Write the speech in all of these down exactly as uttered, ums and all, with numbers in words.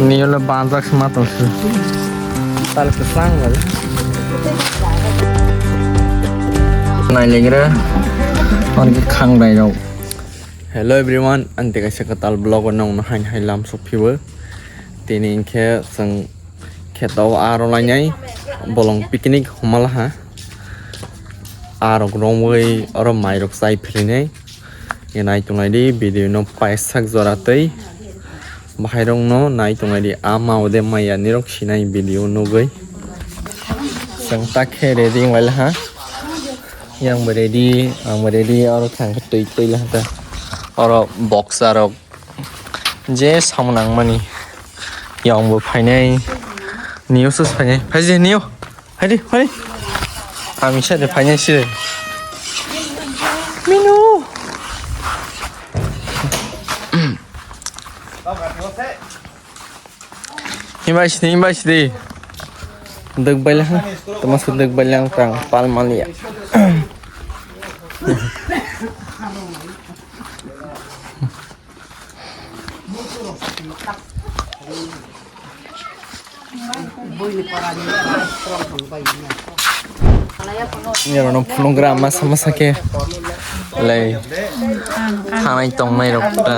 Niyolo banjak sima tongsi. Tal kwchang wal. Nailegra. Ongi khang dai rok. Hello everyone, ang tei kaisa kwtal vlog o nongno hain hai lam sok phibo. Tini hinkhe chwng kheto aro lainai bolong picnic humalaha. Arok romwi oro mairok chai philinai. Ye nai tongnai di video no paisak jora tei bahairokno nai tongnai di ama ode maya nirok sinai video nugwi. Chwng ta khe ready wng lai laha. Yang bo ready, ang bo ready, oro thang khe twi twi laha ta. Oro boxer rok je samung nangmani. Yang bo phainai. Niyo sus phainai. Phaiji niyo. Phaidi, phai. Ami sa de phainai se. Minu. Himbai sidi, himbai sidi. Dek baila ha. Tama su dek baila tang pal malia. Nirok no phunukgra masa masa khe lai thanai tongnai rok ta.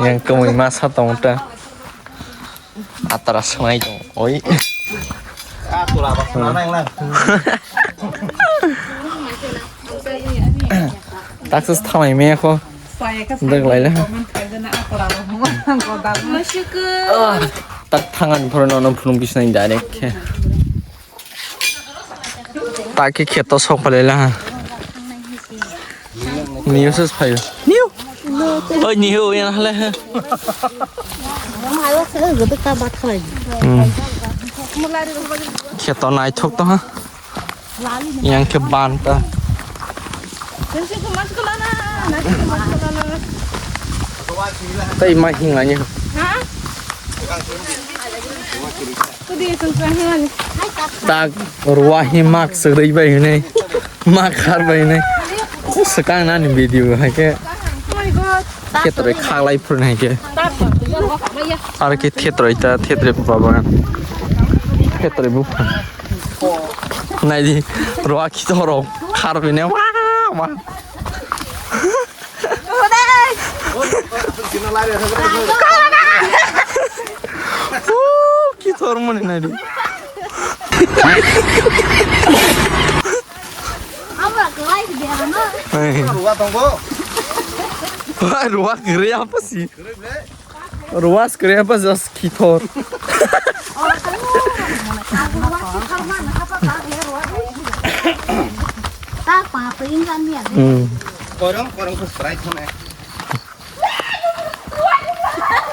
Yang kwmwi masa tong ta. Atara swngnai tong oi. Taksa thanai me kho. Dek lai le. Tak thangan phoro no phunuk bisnai direct khe. Ta khe kheto sok phalai la ha. Niyo se phaio. Niyo. Oi, niyo, yang hale ha. Hmm. Kheto naithok to ha. Yang khe ban ta. Tei ma hing ani. Tak ruwa hi mak srei bai hinai. Mak khar bai hinai. Swkang nani video hai khe. Khetroi khalai phur hai khe. Ar khe thetroi ta, thetroi baba. Thetroi bu. Naidi, ruwa khithoro khar bini, wa, wa. Khithor mani naidi. Ruwa tongo. Ruwa gre apa sih? Ruas kre apa jas kithor. Hmm. Korong, korong ko Sprite hone.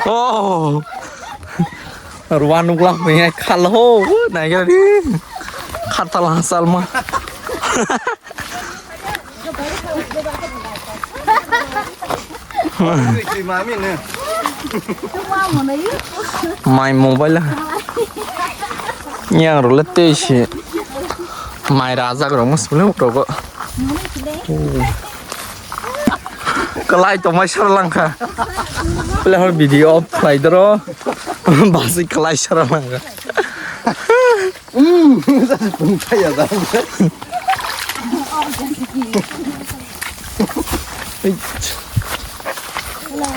Oh. Ruan nukla punya khal ho. Naikira di. Khatal hasal ma. Mai mobile. Yang role te si. Mai raja rong mas bole rogo. Kalai to mai sar langkha. Bole hor video off khlai doro. Basi kalai sar langkha.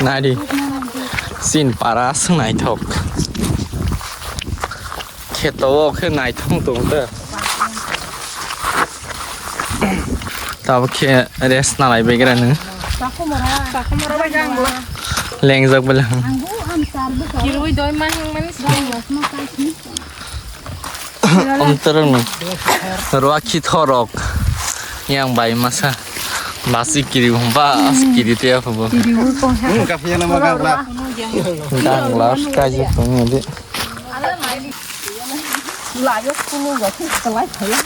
Nari. Sin para swng naithok. Kheto o khe naithok tong ta. Tabuk khe rest nalai bai gra nung. Lengjak bele. Kirui doi ma hing mani. Omtorok ni ruwa khithorok yang bai masa basi kiri humba as kiri te apa bo. Kiri ui kong ha. Hmm, kafe nama gangla. Gangla kaji tong ni de. Layo kunu ga kis kalai khala.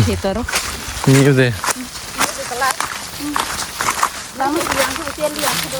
Khetorok. Ni de. Lama yang ko tel yang ko.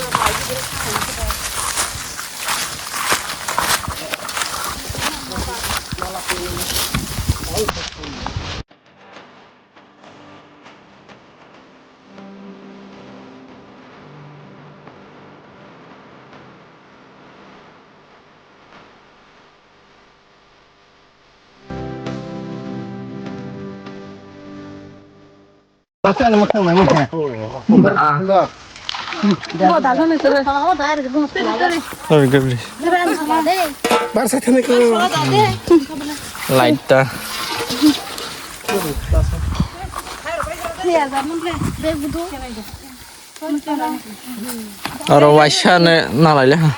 Sorry, Gabri. Light ta. Oro waisa ne nalaile ha.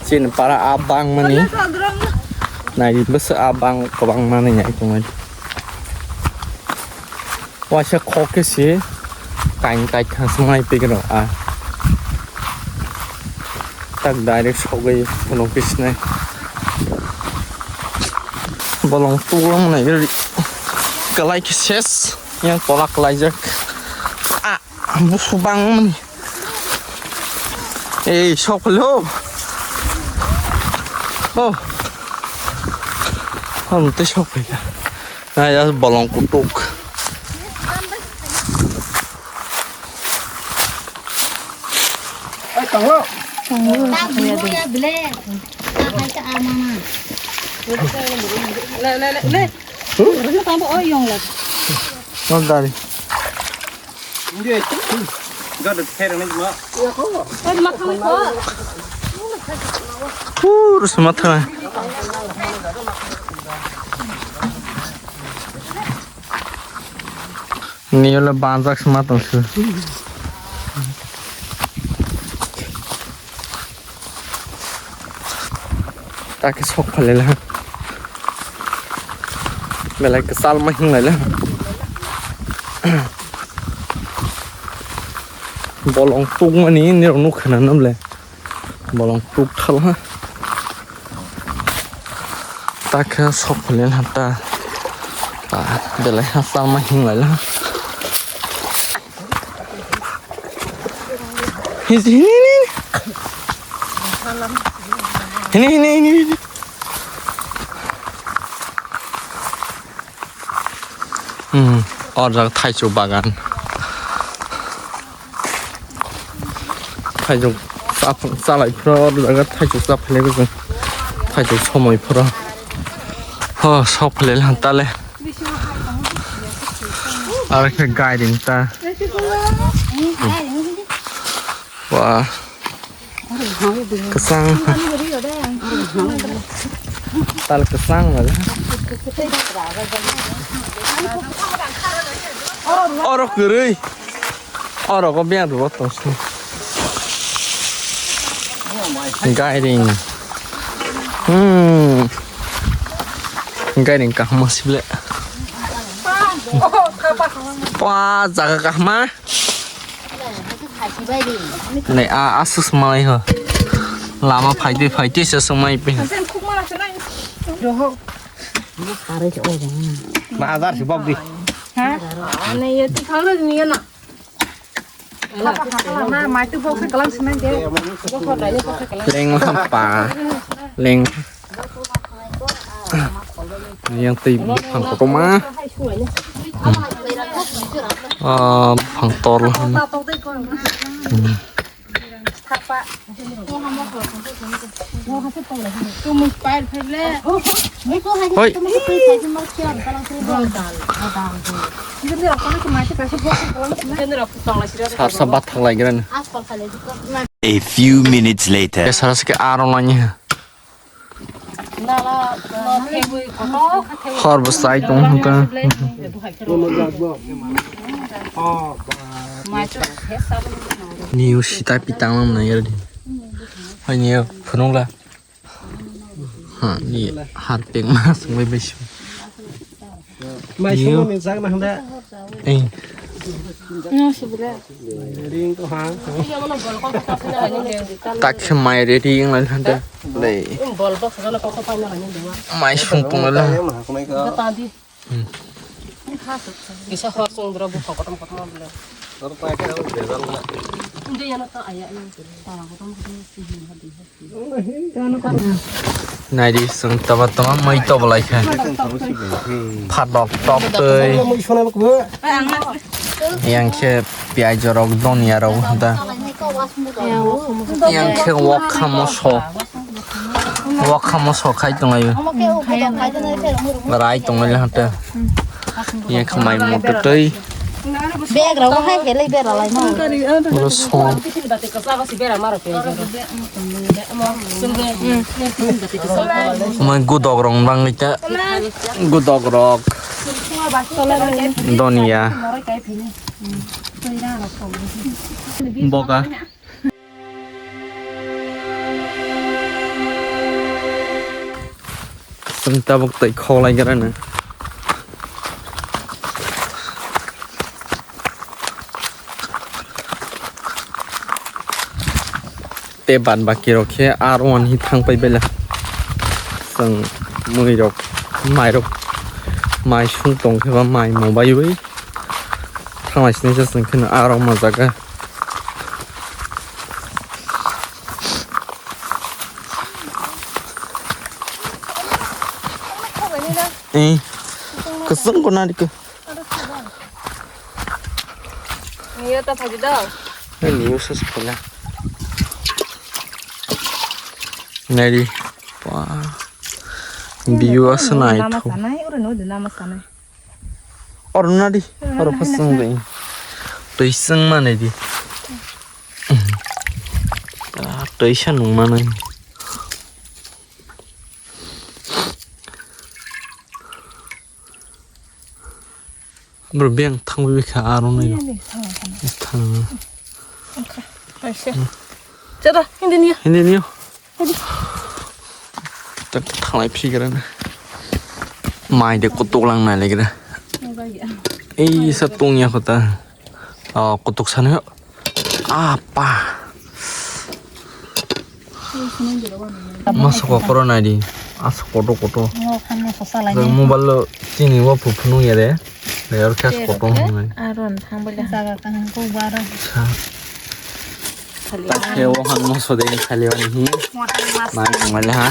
Chini para a bang mani. Nai bwswk a bang kwbang mani nai tongmani. Waisa khok khe se kain kai thang swngnai pegeno a. Tak direct sogwi phunuk khe sinai. Bolong tulang nai kwlai khe ses. Yang kolak laijak. Ah, busu bangmani. Ei, sok lo. Oh. Ham te sok ya. Nah, ya bolong kutuk. Ai, tanglo. Tanglo. Le, le, le, le. Huh? Tangbo, oh, yong le. Not dari. Pur sema thana. Niyole banjak sema tongsu. Takhe sok phalila. Belai kwchal ma hinglaila. Bolong tukmani nirok nuk khana namle. Bolong tuk thalha. Takhe sok phalila ta. Ah, belai ha kwchal ma hinglaila. Hini, hini, hini, hini. Hini, hini, hini, hini. Hmm, o jaga thaichuk bagan. Thaichuk chap-, chalai phuru o jaga thaichuk chap philai bwswng. Thaichuk somoi phuru. Ho, sok philai tale. Aro khe gairing ta. Wah. Kwchang. Tal kwchang wala. Oro kwrwi. Oro ko biyang rwgo tongsi. Gairing. Hmm. Gairing kahma sible. Wah, jaga kahma. Nei, a, a, sus malai ho. Lama phaitwi, phaitwi se sung mai phi. Ma, azar si bok di. Ha? Nei, ye ti khalo ni na. Leng ha pa. Leng. Yang twi phang kotorma. Ah, phang tor. Hmm. Hoi. Sarsa bathak lai gran. A few minutes later. Sarsa ke aro nani. Hor bwsai tong hwnka. Niu sita pitang lam na yar di. Hai niu phunung la. Ha, ni har peng ma sung bai bai sung. Mai sung ni jak na handa. Eh. Ring to ha. Tak khe mai ready wng lai hande. Dei. Mai sung tong lai. Kisa hor sung dra bu kotom kotom bole. Naidi, chwng taba tama mai tobo lai khe. Phatok tok twi. Yang khe piyaj rok, donya rok da. Yang khe wokha moso. Wokha moso khai tonglaio. Rai tonglaio hwnkhe. Yang khe mai moto twi. Bag rok hai belai bera lai no. Oro song. Mai gudok rok bangwi ta. Gudok rok. Donya. Boga. Chwng tabuk twi khok lai gra no. Tei bad baki rok khe aro ani thang pai bela. Chwng mui rok, mai rok, mai sung tong khe ba mai mobaiwi thang lai sini se chwng kheno aro ma jaga. Eh, keseng ko nari ke. Niyo ta phaji do. Eh, niyo ses pula. Nari. Wah. Biu asa nai nama tho. Sanai, oro no de nama sanai. Oro nari. Oro pasang de. Twisang mana di. Ah, twi sa nung manai. Bro, beng thangwi kha aro nai. Thang. Chada, hindi niya. Hindi niyo. Tak thalai phi gra na. Mai de kutuk lang nai le gra. Ei sa tung ya kota. Oh, kutuk sana yo. Apa? Masa kokoro nai di. Asa koto koto. Mobile lo chini wa phu phunu ya de. Layer khas koto hwnwi. Aron thang bole. Jaga kaham ko bara. Sa. Khali. Ta khe o han moso de khali o ni. Mohan mas. Mai mai le ha.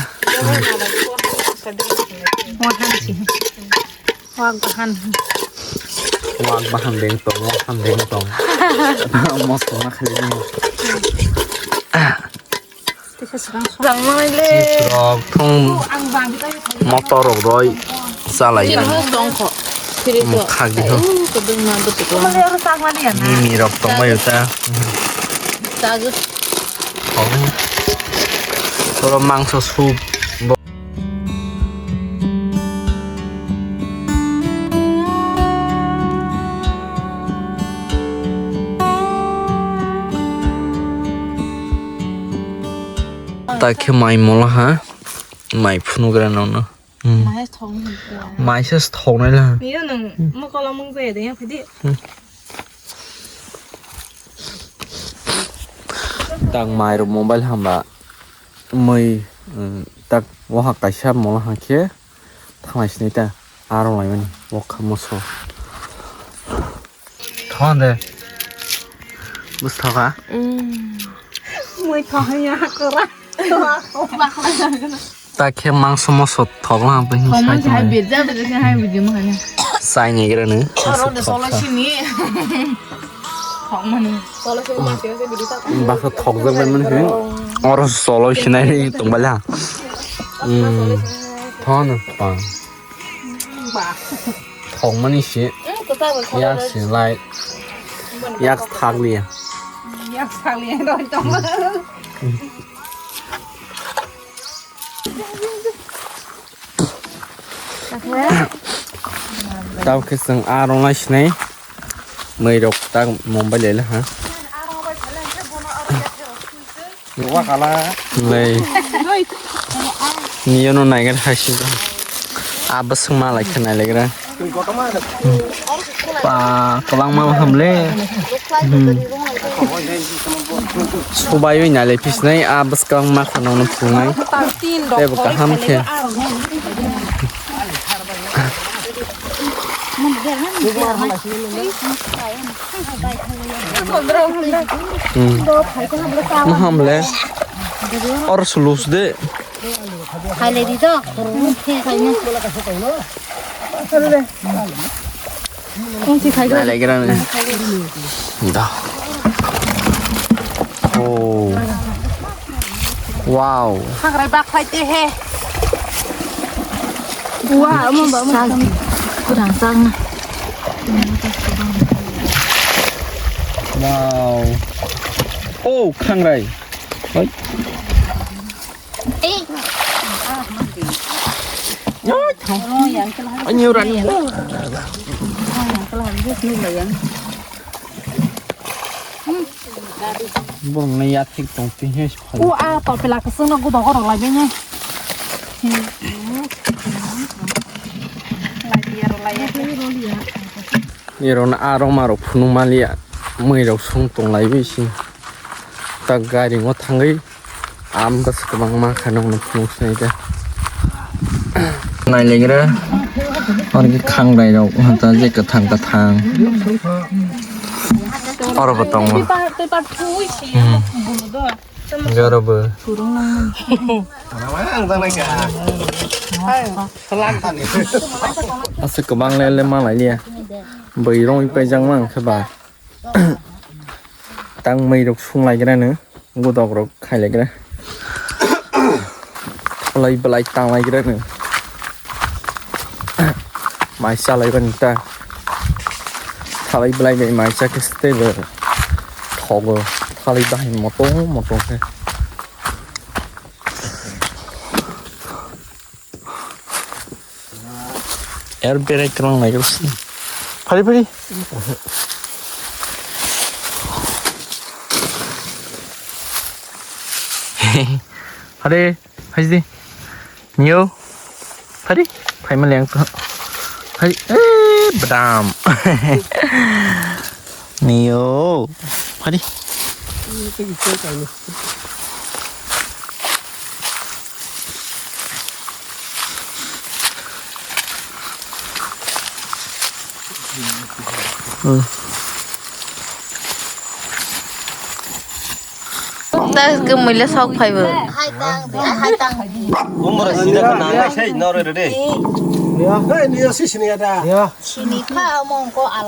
Mohan si. Wak bahan. Wak bahan deng tong, wak bahan deng tong. Moso na khali ni. Tisa sekarang suang mana le? Chips rok, thung. Ang bagi tadi. Motor rok roi. Salai. Ini mau tongkho. Kiri to. Khagi ho. Ini kedung na betul. Mana harus sama dia na? Mimi rok tong bayu ta. Tagu. Oh. Toro mangso soup. Ta khe mai mola ha, mai phunugra nono. Hmm. Mai thok ni hwn khe. Mai se thok nai la. Miyo nung mo kola mung jaya de ya phidi. Hmm. Tak mai ro mobile hamba. Mui, um, tak waha kaisa mola ha khe thanglai sini ta aro lai mani wokha moso. Thon de. Bus thoka. Mm. Mui thok ya kora. Ta khe mangso moso thok lang pe hin sai thok. Hai bidja bidja hai bidja mo hai. Sai ni gra ne. Oro de solo sini. Thok mani. Baksa thok jak bai mani hin. Oro solo sinai tong bala. Hmm. Thon pa. Thokmani se yak se lai yak thakliya. Yak thakliya roi tong. Tao khe chwng aro nai sinai mui rok ta mobile le ha. Nai. Niyono naigar hai si. Abaswng malai khe nailegra. Pa, kwbangma hamle. Hmm. Subai oi nale pisnai, abaswng ma khano no phunai. Tebo kaham khe. Hmm. Mahamle. Or sulus de. Khaile di do. Khaile. Nai lai gira ni. Da. Oh. Wow. Hagrai bak phai te he. Wa, amo ba, amo. Sal. Kurang sang. Wow. Oh, khangrai. Oi. Ani urani. Borok na yathik tong twi he. U a to pela kusung no gudo goro lai bini. Nirok no a roma rok phunuk maliya, mui rok song tong lai bisi. Ta gari ngo thangwi. Am bwswk kwbangma khe nokno phunuk sinai khe. Nailegra. Oro khe khangrai rok hwnta je kwthang kwthang. Oro bo tongo. Hmm. Oro bo. Aswk kwbang le le ma lai liya. Bwrwi rong paijak ma khe ba. Tang mui rok sung lai gra no. Godok rok khai lai gra. Thalai belai tang lai gra no. Mai cha lai bani ta. Thalai belai bai mai cha khe stay le. Thogo. Thalai bahai motong motong khe. Er berai twlang lai gra. Phari phari. Phari, phaidi. Nio. Phari, phaima leng to. Phari, eh, badam. Nio. Phari. Ta khe muila sok phaibo. Umra sida kana nai sai nore re.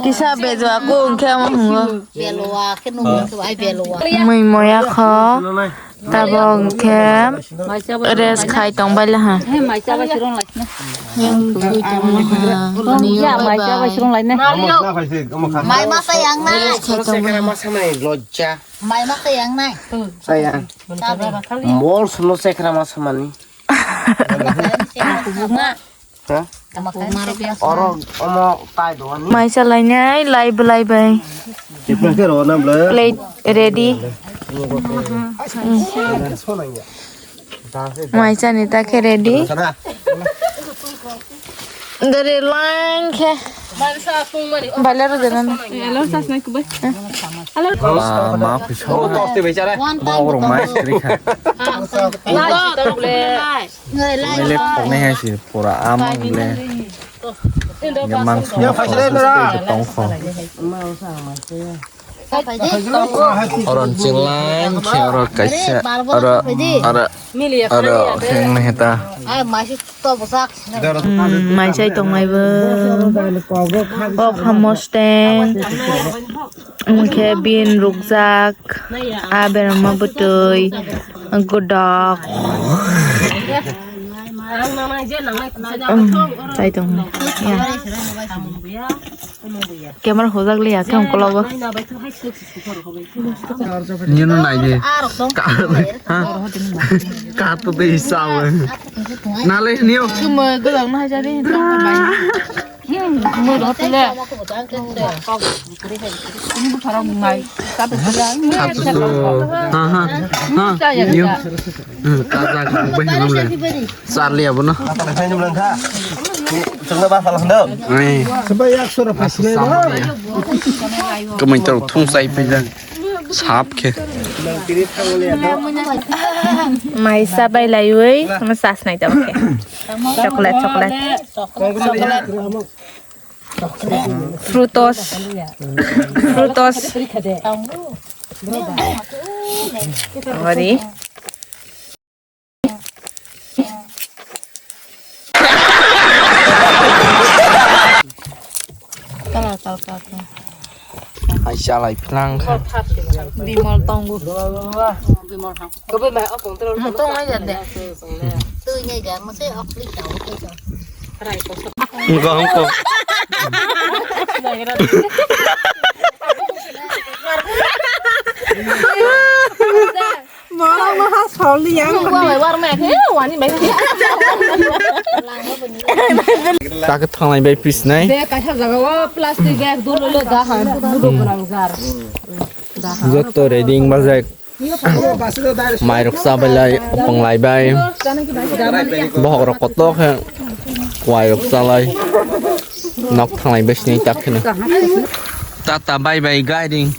Kisa bejo aku ungkhe amo hungo. Beloa khe nungkhe ai beloa. Mui moya kho. Tabok hwnkhe rest khai tong baila ha. Yang bui tong ha. Niyo baba. Mai masa yang nai. Rest khai tong baila. Mai masa yang nai. Saya. Mol suno sekra masa mani. Oro omo tai do ani. Mai cha lainai, lai belai bai. Tipra khe ro na bla. Plate ready. Mai cha ni ta khe ready. Dere line khe. Baila ro dena. Hello, sas nai kubai. Hello. Ma, ma, pisa. One time. Bawrong mai sri kha. Mele koknai hai se pura amang le. Mangso tong kho. Oro chinglang khe oro kaisa oro oro oro khe naheta. Mai chai tong mai bo. Kok hamo steng. Hwnkhe bini rukjak, a berama bwtwi, godok. Umm, chai tongmani. Ya. Camera hojak liya khe ungkologo. Nini nai di. Ka-, ha? Kato de isawe. Nale niyo. Chuma godok na jari. Khato so. Ha, ha, ha. Yo. Hmm, kajak bai hinam le. Charli abono. Ai. Kamai tau thung sai pijak. Sap khe. Mai sa bai laiwi, ma sas nai tau khe. Chocolate, chocolate. Chocolate. Frutos. Frutos. Wari. Kala kal kal kal. Hai chalai phlang kha. Bimal tongo. Bimal ha. Ko be mai opong tro. Mo tong ai jande. Tu nya ja mo se ok li ta ok. Hongko, hongko. Borok no ha soli yang. Wa bai war mai khe wani bai. Taka thanglai bai pisnai. Be kaisa jaga o plastic bag dolo le da han. Budo gwnang jar. Joto ready wng bajak. Mairok chabai lai, oponglai bai. Bohok rok koto khe kwai rok chalai. Nok thanglai bai sini tak kheno. Tata bye bye guiding.